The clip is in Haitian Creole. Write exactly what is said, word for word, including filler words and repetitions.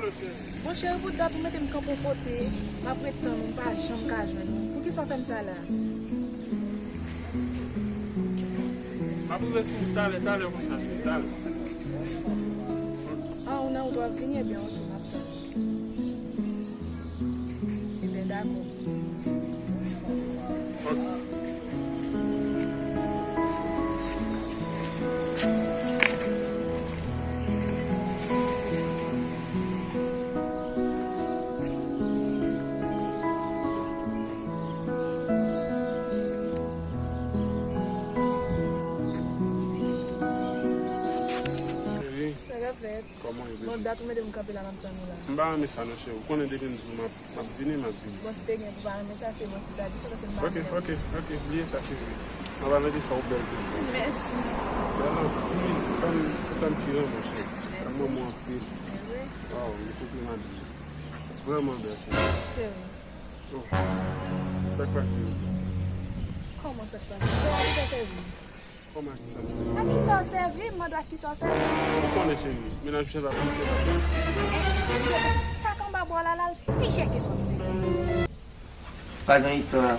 Mon cheri, pou dat ou mete m kanpe yon kote, m ap ret tann ou, m pa janm ka jwenn ou. Poukisa w fè m sa la? M ap rive sou ou talè, talè konsa, talè. Ah, ou nan wout w ap vini, ebyen, oke, m ap tann ou. Ebyen, dakò. Cheri, kòman w ye, baby? Bon, dat ou mete m kanpe la, m ap tann ou la. M pa renmen sa non, cheri. Ou konnen depi m di w m ap, m ap vini, m ap vini. Bon, si te gen pou pa renmen sa, se mwen ki ta di sa, paske m pa renmen. Oke, oke, oke, bliye sa, cheri. M ap mete sa ou bèl pou mwen. Mèsi. Bèl anpil, ou fè m, ou fè m pi renmen w, cheri. Mèsi. Mwen renmen w anpil. Se vre? Waw, li konpliman li. Vrèman bèl, cheri. Se vre. Oh. Sa k pase? Kòman sa k pase? Se a ki fè sèvi. Kòman ak kisa m sèvi? Ak kisa w sèvi? M mande w ak kisa w sèvi. Ou konnen, cheri, mennaj ou chèz ap pase la. Sa k anba bwa w la, la, l pi chè ke sa w sèvi. Pa gen istwa.